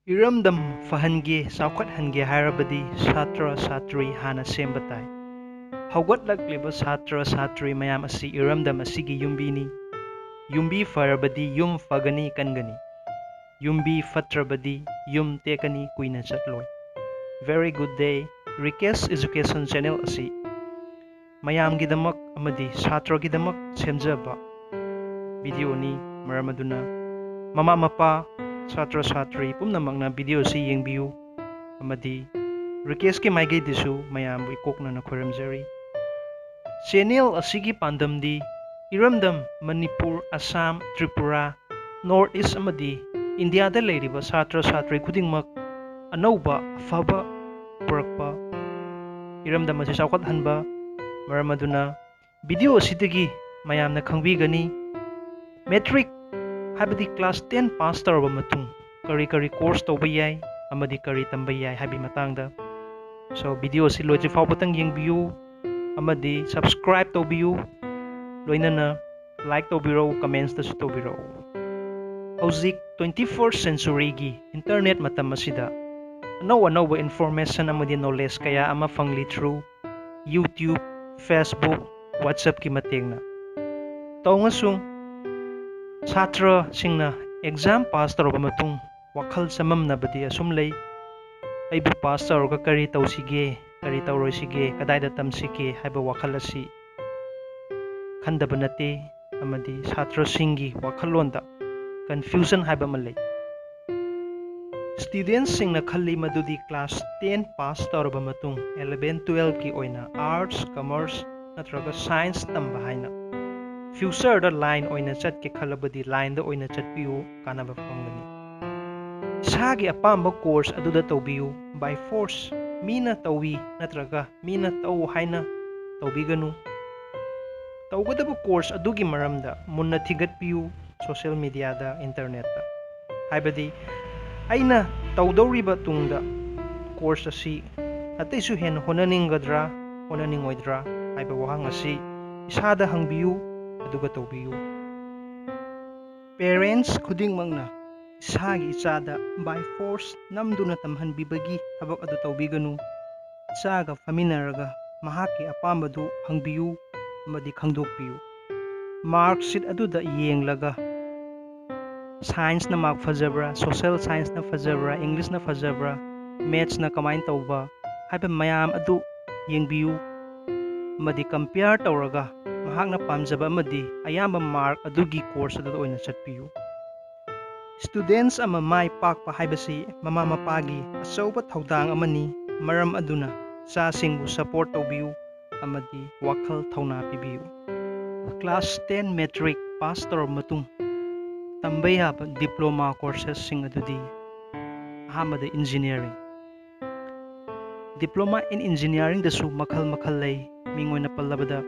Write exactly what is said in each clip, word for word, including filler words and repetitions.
ꯏꯔꯝꯗꯝ ꯐꯍꯟꯒꯦ, ꯆꯥꯎꯈꯠꯍꯟꯒꯦ ꯍꯥꯏꯔꯕꯗꯤ ꯁꯥꯇ꯭ꯔ ꯁꯥꯇ꯭ꯔꯤ ꯍꯥꯟꯅ ꯁꯦꯝꯕ ꯇꯥꯏ꯫ ꯍꯧꯒꯠꯂꯛꯂꯤꯕ ꯁꯥꯇ꯭ꯔ ꯁꯥꯇ꯭ꯔꯤ ꯃꯌꯥꯝ ꯑꯁꯤ ꯏꯔꯝꯗꯝ ꯑꯁꯤꯒꯤ ꯌꯨꯝꯕꯤꯅꯤ꯫ ꯌꯨꯝꯕꯤ ꯐꯔꯕꯗꯤ ꯌꯨꯝ ꯐꯒꯅꯤ, ꯀꯟꯒꯅꯤ꯫ ꯌꯨꯝꯕꯤ ꯐꯠꯇ꯭ꯔꯕꯗꯤ ꯌꯨꯝ ꯇꯦꯛꯀꯅꯤ, ꯀꯨꯏꯅ ꯆꯠꯂꯣꯏ꯫ Very good day, Rikesh Education Channel ꯑꯁꯤ ꯃꯌꯥꯝꯒꯤꯗꯃꯛ ꯑꯃꯗꯤ ꯁꯥꯇ꯭ꯔꯒꯤꯗꯃꯛ ꯁꯦꯝꯖꯕ videoꯅꯤ꯫ ꯃꯔꯝ ꯑꯗꯨꯅ ꯃꯃꯥ ꯃꯄꯥ, ꯁꯥꯇ꯭ꯔ ꯁꯥꯇ꯭ꯔꯤ ꯄꯨꯝꯅꯃꯛꯅ video ꯑꯁꯤ ꯌꯦꯡꯕꯤꯌꯨ ꯑꯃꯗꯤ Rikeshꯀꯤ ꯃꯥꯏꯀꯩꯗꯁꯨ ꯃꯌꯥꯝꯕꯨ ꯏꯀꯣꯛꯅꯅ ꯈꯣꯏꯔꯝꯖꯔꯤ꯫ Channel ꯑꯁꯤꯒꯤ ꯄꯥꯟꯗꯝꯗꯤ ꯏꯔꯝꯗꯝ ꯃꯅꯤꯄꯨꯔ, ꯑꯁꯥꯝ, ꯇ꯭ꯔꯤꯄꯨꯔꯥ, North East ꯑꯃꯗꯤ ꯏꯟꯗꯤꯌꯥꯗ ꯂꯩꯔꯤꯕ ꯁꯥꯇ꯭ꯔ ꯁꯥꯇ꯭ꯔꯤ ꯈꯨꯗꯤꯡꯃꯛ ꯑꯅꯧꯕ ꯑꯐꯕ ꯄꯨꯔꯛꯄ, ꯏꯔꯝꯗꯝ ꯑꯁꯤ ꯆꯥꯎꯈꯠꯍꯟꯕ꯫ ꯃꯔꯝ ꯑꯗꯨꯅ video ꯑꯁꯤꯗꯒꯤ ꯃꯌꯥꯝꯅ ꯈꯪꯕꯤꯒꯅꯤ, matric ꯍꯥꯏꯕꯗꯤ class ten pass ꯇꯧꯔꯕ ꯃꯇꯨꯡ ꯀꯔꯤ ꯀꯔꯤ course ꯇꯧꯕ ꯌꯥꯏ ꯑꯃꯗꯤ ꯀꯔꯤ ꯇꯝꯕ ꯌꯥꯏ ꯍꯥꯏꯕꯒꯤ ꯃꯇꯥꯡꯗ꯫ So video ꯑꯁꯤ ꯂꯣꯏꯗ꯭ꯔꯤ ꯐꯥꯎꯕꯇꯪ ꯌꯦꯡꯕꯤꯌꯨ ꯑꯃꯗꯤ subscribe ꯇꯧꯕꯤꯌꯨ, ꯂꯣꯏꯅꯅ like ꯇꯧꯕꯤꯔꯛꯎ, commentsꯇꯁꯨ ꯇꯧꯕꯤꯔꯛꯎ꯫ ꯍꯧꯖꯤꯛ twenty first centuryꯒꯤ internet ꯃꯇꯝ ꯑꯁꯤꯗ ꯑꯅꯧ ꯑꯅꯧꯕ information ꯑꯃꯗꯤ knowledge ꯀꯌꯥ ꯑꯃ ꯐꯪꯂꯤ through YouTube, Facebook, WhatsAppꯀꯤ ꯃꯇꯦꯡꯅ꯫ ꯇꯧꯉꯁꯨ ꯁꯥꯇ꯭ꯔꯁꯤꯡꯅ exam pass ꯇꯧꯔꯕ ꯃꯇꯨꯡ ꯋꯥꯈꯜ ꯆꯃꯝꯅꯕꯗꯤ ꯑꯁꯨꯝ ꯂꯩ, "ꯑꯩꯕꯨ pass ꯇꯧꯔꯒ ꯀꯔꯤ ꯇꯧꯁꯤꯒꯦ, ꯀꯔꯤ ꯇꯧꯔꯣꯏꯁꯤꯒꯦ, ꯀꯗꯥꯏꯗ ꯇꯝꯁꯤꯒꯦ?" ꯍꯥꯏꯕ ꯋꯥꯈꯜ ꯑꯁꯤ ꯈꯟꯗꯕ ꯅꯠꯇꯦ꯫ ꯑꯃꯗꯤ ꯁꯥꯇ꯭ꯔꯁꯤꯡꯒꯤ ꯋꯥꯈꯜꯂꯣꯟꯗ confusion ꯍꯥꯏꯕ ꯑꯃ ꯂꯩ꯫ Studentꯁꯤꯡꯅ ꯈꯜꯂꯤ ꯃꯗꯨꯗꯤ class ten pass ꯇꯧꯔꯕ ꯃꯇꯨꯡ eleven twelveꯀꯤ ꯑꯣꯏꯅ arts, commerce ꯅꯠꯇ꯭ꯔꯒ science ꯇꯝꯕ ꯍꯥꯏꯅ futureꯗ line ꯑꯣꯏꯅ ꯆꯠꯀꯦ ꯈꯜꯂꯕꯗꯤ lineꯗ ꯑꯣꯏꯅ ꯆꯠꯄꯤꯌꯨ, ꯀꯥꯟꯅꯕ ꯐꯪꯒꯅꯤ꯫ ꯏꯁꯥꯒꯤ ꯑꯄꯥꯝꯕ course ꯑꯗꯨꯗ ꯇꯧꯕꯤꯌꯨ꯫ By force ꯃꯤꯅ ꯇꯧꯏ ꯅꯠꯇ꯭ꯔꯒ ꯃꯤꯅ ꯇꯧ ꯍꯥꯏꯅ ꯇꯧꯕꯤꯒꯅꯨ꯫ ꯇꯧꯒꯗꯕ course ꯑꯗꯨꯒꯤ ꯃꯔꯝꯗ ꯃꯨꯟꯅ ꯊꯤꯒꯠꯄꯤꯌꯨ social mediaꯗ, internetꯇ꯫ ꯍꯥꯏꯕꯗꯤ ꯑꯩꯅ ꯇꯧꯗꯧꯔꯤꯕ ꯇꯨꯡꯗ course ꯑꯁꯤ ꯑꯇꯩꯁꯨ ꯍꯦꯟꯅ ꯍꯣꯠꯅꯅꯤꯡꯒꯗ꯭ꯔꯥ, ꯍꯣꯠꯅꯅꯤꯡꯉꯣꯏꯗ꯭ꯔꯥ ꯍꯥꯏꯕ ꯋꯥꯍꯪ ꯑꯁꯤ ꯏꯁꯥꯗ ꯍꯪꯕꯤꯌꯨ, ꯑꯗꯨꯒ ꯇꯧꯕꯤꯌꯨ꯫ Parents ꯈꯨꯗꯤꯡꯃꯛꯅ ꯏꯁꯥꯒꯤ ꯏꯆꯥꯗ by force ꯅꯝꯗꯨꯅ ꯇꯝꯍꯟꯕꯤꯕꯒꯤ ꯊꯕꯛ ꯑꯗꯨ ꯇꯧꯕꯤꯒꯅꯨ꯫ ꯏꯆꯥꯒ ꯐꯝꯃꯤꯟꯅꯔꯒ ꯃꯍꯥꯛꯀꯤ ꯑꯄꯥꯝꯕꯗꯨ ꯍꯪꯕꯤꯌꯨ ꯑꯃꯗꯤ ꯈꯪꯗꯣꯛꯄꯤꯌꯨ꯫ Mark sheet ꯑꯗꯨꯗ ꯌꯦꯡꯂꯒ scienceꯅ mark ꯐꯖꯕ꯭ꯔꯥ, social scienceꯅ ꯐꯖꯕ꯭ꯔꯥ, Englishꯅ ꯐꯖꯕ꯭ꯔꯥ, mathsꯅ ꯀꯃꯥꯏꯅ ꯇꯧꯕ ꯍꯥꯏꯕ ꯃꯌꯥꯝ ꯑꯗꯨ ꯌꯦꯡꯕꯤꯌꯨ ꯑꯃꯗꯤ compare ꯇꯧꯔꯒ ꯃꯍꯥꯛꯅ ꯄꯥꯝꯖꯕ ꯑꯃꯗꯤ ꯑꯌꯥꯝꯕ mark ꯑꯗꯨꯒꯤ course ꯑꯗꯨꯗ ꯑꯣꯏꯅ ꯆꯠꯄꯤꯌꯨ꯫ Students ꯑꯃ ꯃꯥꯏ ꯄꯥꯛꯄ ꯍꯥꯏꯕꯁꯤ ꯃꯃꯥ ꯃꯄꯥꯒꯤ ꯑꯆꯧꯕ ꯊꯧꯗꯥꯡ ꯑꯃꯅꯤ꯫ ꯃꯔꯝ ꯑꯗꯨꯅ ꯏꯆꯥꯁꯤꯡꯕꯨ support ꯇꯧꯕꯤꯌꯨ ꯑꯃꯗꯤ ꯋꯥꯈꯜ ꯊꯧꯅꯥ ꯄꯤꯕꯤꯌꯨ꯫ Class ten matric pass ꯇꯧꯔꯕ ꯃꯇꯨꯡ ꯇꯝꯕ ꯌꯥꯕ diploma coursesꯁꯤꯡ ꯑꯗꯨꯗꯤ: ꯑꯍꯥꯟꯕꯗ engineering꯫ Diploma in engineeringꯗꯁꯨ ꯃꯈꯜ ꯃꯈꯜ ꯂꯩ꯫ ꯃꯤꯡ ꯑꯣꯏꯅ ꯄꯜꯂꯕꯗ: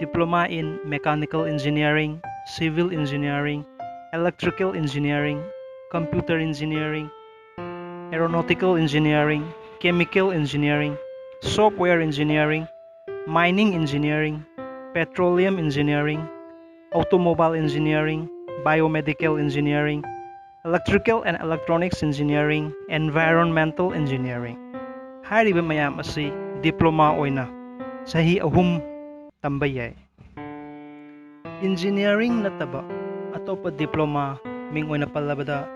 diploma in mechanical engineering, civil engineering, electrical engineering, computer engineering, aeronautical engineering, chemical engineering, software engineering, mining engineering, petroleum engineering, automobile engineering, biomedical engineering, electrical and electronics engineering, environmental engineering꯫ ꯍꯥꯏꯔꯤꯕ ꯃꯌꯥꯝ ꯑꯁꯤ diploma ꯑꯣꯏꯅ ꯆꯍꯤ ꯑꯍꯨꯝ ꯇꯝꯕ ꯌꯥꯏ꯫ Engineering ꯅꯠꯇꯕ ꯑꯇꯣꯞꯄ diploma, ꯃꯤꯡ ꯑꯣꯏꯅ ꯄꯜꯂꯕꯗ: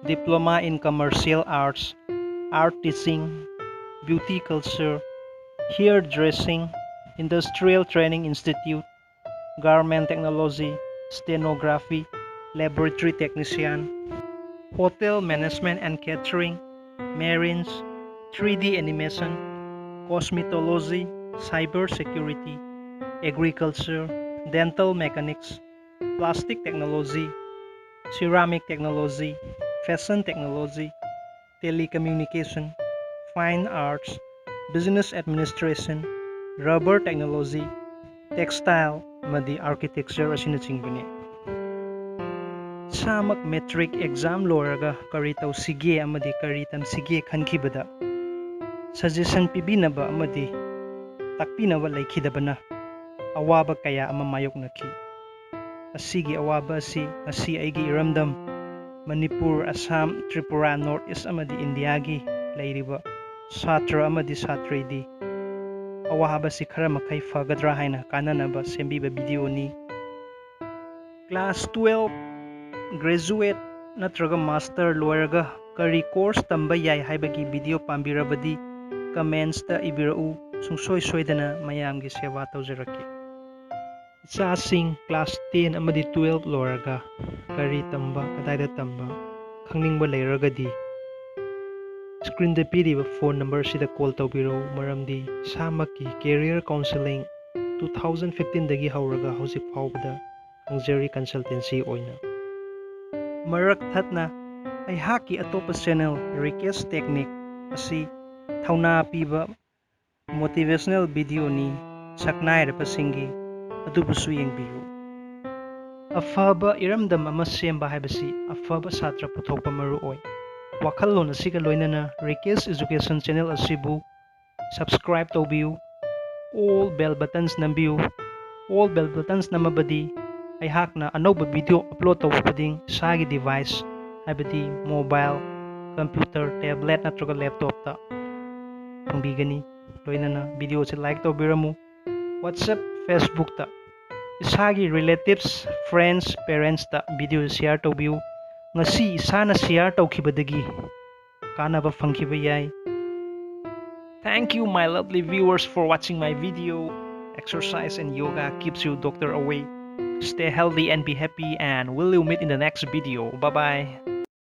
diploma in commercial arts, art teaching, beauty culture, hair dressing, industrial training institute, garment technology, stenography, laboratory technician, hotel management and catering, marines, three D animation, cosmetology, cyber security, agriculture, dental mechanics, plastic technology, ceramic technology, fashion technology, telecommunication, fine arts, business administration, rubber technology, textile ꯑꯃꯗꯤ architecture ꯑꯁꯤꯅꯆꯤꯡꯕꯅꯤ꯫ ꯏꯁꯥꯃꯛ matric exam ꯂꯣꯏꯔꯒ ꯀꯔꯤ ꯇꯧꯁꯤꯒꯦ ꯑꯃꯗꯤ ꯀꯔꯤ ꯇꯝꯁꯤꯒꯦ ꯈꯟꯈꯤꯕꯗ suggestion ꯄꯤꯕꯤꯅꯕ ꯑꯃꯗꯤ ꯇꯥꯛꯄꯤꯅꯕ ꯂꯩꯈꯤꯗꯕꯅ ꯑꯋꯥꯕ ꯀꯌꯥ ꯑꯃ ꯃꯥꯌꯣꯛꯅꯈꯤ꯫ ꯑꯁꯤꯒꯤ ꯑꯋꯥꯕ ꯑꯁꯤ ꯉꯁꯤ ꯑꯩꯒꯤ ꯏꯔꯝꯗꯝ ꯃꯅꯤꯄꯨꯔ, ꯑꯁꯥꯝ, ꯇ꯭ꯔꯤꯄꯨꯔꯥ, ꯅꯣꯔꯠ ꯏꯁ ꯑꯃꯗꯤ ꯏꯟꯗꯤꯌꯥꯒꯤ ꯂꯩꯔꯤꯕ ꯁꯥꯇ꯭ꯔ ꯑꯃꯗꯤ ꯁꯥꯇ꯭ꯔꯤꯗꯤ ꯑꯋꯥꯕꯁꯤ ꯈꯔ ꯃꯈꯩ ꯐꯒꯗ꯭ꯔꯥ ꯍꯥꯏꯅ ꯀꯥꯟꯅꯅꯕ ꯁꯦꯝꯕꯤꯕ ꯚꯤꯗꯤꯑꯣꯅꯤ꯫ ꯀ꯭ꯂꯥꯁ ꯇꯨꯋꯦꯜꯐ, ꯒ꯭ꯔꯦꯖꯨꯋꯦꯠ ꯅꯠꯇ꯭ꯔꯒ ꯃꯥꯁꯇꯔ ꯂꯣꯏꯔꯒ ꯀꯔꯤ ꯀꯣꯔꯁ ꯇꯝꯕ ꯌꯥꯏ ꯍꯥꯏꯕꯒꯤ ꯚꯤꯗꯤꯑꯣ ꯄꯥꯝꯕꯤꯔꯕꯗꯤ ꯀꯃꯦꯟꯁꯇ ꯏꯕꯤꯔꯛꯎ꯫ ꯁꯨꯡꯁꯣꯏ ꯁꯣꯏꯗꯅ ꯃꯌꯥꯝꯒꯤ ꯁꯦꯕꯥ ꯇꯧꯖꯔꯛꯀꯦ꯫ ꯏꯆꯥꯁꯤꯡ ꯀ꯭ꯂꯥꯁ ꯇꯦꯟ ꯑꯃꯗꯤ ꯇꯨꯋꯦꯜꯐ ꯂꯣꯏꯔꯒ ꯀꯔꯤ ꯇꯝꯕ, ꯀꯗꯥꯏꯗ ꯇꯝꯕ ꯈꯪꯅꯤꯡꯕ ꯂꯩꯔꯒꯗꯤ ꯁ꯭ꯀ꯭ꯔꯤꯟꯗ ꯄꯤꯔꯤꯕ ꯐꯣꯟ ꯅꯝꯕꯔꯁꯤꯗ ꯀꯣꯜ ꯇꯧꯕꯤꯔꯛꯎ꯫ ꯃꯔꯝꯗꯤ ꯏꯁꯥꯃꯛꯀꯤ ꯀꯦꯔꯤꯌꯔ ꯀꯥꯎꯟꯁꯦꯂꯤꯡ ꯇꯨ ꯊꯥꯎꯖꯟ ꯐꯤꯐꯇꯤꯟꯗꯒꯤ ꯍꯧꯔꯒ ꯍꯧꯖꯤꯛ ꯐꯥꯎꯕꯗ ꯍꯪꯖꯔꯤ ꯀꯟꯁꯜꯇꯦꯟꯁꯤ ꯑꯣꯏꯅ꯫ ꯃꯔꯛ ꯊꯠꯅ ꯑꯩꯍꯥꯛꯀꯤ ꯑꯇꯣꯞꯄ ꯆꯦꯅꯦꯜ ꯔꯤꯀꯦꯁ ꯇꯦꯛꯅꯤꯛ ꯑꯁꯤ ꯊꯧꯅꯥ ꯄꯤꯕ ꯃꯣꯇꯤꯚꯦꯁꯅꯦꯜ ꯚꯤꯗꯤꯑꯣꯅꯤ꯫ ꯁꯛꯅꯥꯏꯔꯕꯁꯤꯡꯒꯤ ꯑꯗꯨꯕꯨꯁꯨ ꯌꯦꯡꯕꯤꯌꯨ꯫ ꯑꯐꯕ ꯏꯔꯝꯗꯝ ꯑꯃ ꯁꯦꯝꯕ ꯍꯥꯏꯕꯁꯤ ꯑꯐꯕ ꯁꯥꯇ꯭ꯔ ꯄꯨꯊꯣꯛꯄ ꯃꯔꯨ ꯑꯣꯏ꯫ ꯋꯥꯈꯜꯂꯣꯟ ꯑꯁꯤꯒ ꯂꯣꯏꯅꯅ ꯔꯤꯀꯦꯁ ꯏꯖꯨꯀꯦꯁꯟ ꯆꯦꯅꯦꯜ ꯑꯁꯤꯕꯨ ꯁꯕꯁꯀ꯭ꯔꯥꯏꯕ ꯇꯧꯕꯤꯌꯨ꯫ ꯑꯣꯜ ꯕꯦꯜ ꯕꯇꯟꯁ ꯅꯝꯕꯤꯌꯨ꯫ ꯑꯣꯜ ꯕꯦꯜ ꯕꯇꯟꯁ ꯅꯝꯃꯕꯗꯤ ꯑꯩꯍꯥꯛꯅ ꯑꯅꯧꯕ ꯚꯤꯗꯤꯑꯣ ꯑꯞꯂꯣꯗ ꯇꯧꯕ ꯈꯨꯗꯤꯡ ꯏꯁꯥꯒꯤ ꯗꯤꯚꯥꯏꯁ, ꯍꯥꯏꯕꯗꯤ ꯃꯣꯕꯥꯏꯜ, ꯀꯝꯄ꯭ꯌꯨꯇꯔ, ꯇꯦꯕ꯭ꯂꯦꯠ ꯅꯠꯇ꯭ꯔꯒ ꯂꯦꯞꯇꯣꯞꯇ ꯐꯪꯕꯤꯒꯅꯤ꯫ ꯂꯣꯏꯅꯅ ꯚꯤꯗꯤꯑꯣꯁꯦ ꯂꯥꯏꯛ ꯇꯧꯕꯤꯔꯝꯃꯨ꯫ ꯋꯥꯆꯦꯞ, ꯐꯦꯁꯕꯨꯛꯇ ꯏꯁꯥꯒꯤ ꯔꯤꯂꯦꯇꯤꯚꯁ, ꯐ꯭ꯔꯦꯟꯁ, ꯄꯦꯔꯦꯟꯁꯇ ꯚꯤꯗꯤꯑꯣ ꯁꯤꯌꯥꯔ ꯇꯧꯕꯤꯌꯨ꯫ ꯉꯁꯤ ꯏꯁꯥꯅ ꯁꯤꯌꯥꯔ ꯇꯧꯈꯤꯕꯗꯒꯤ ꯀꯥꯟꯅꯕ ꯐꯪꯈꯤꯕ ꯌꯥꯏ꯫ Thank you, my lovely viewers, for watching my video. Exercise and yoga keeps you doctor away. Stay healthy and be happy, and we'll meet in the next video. Bye bye.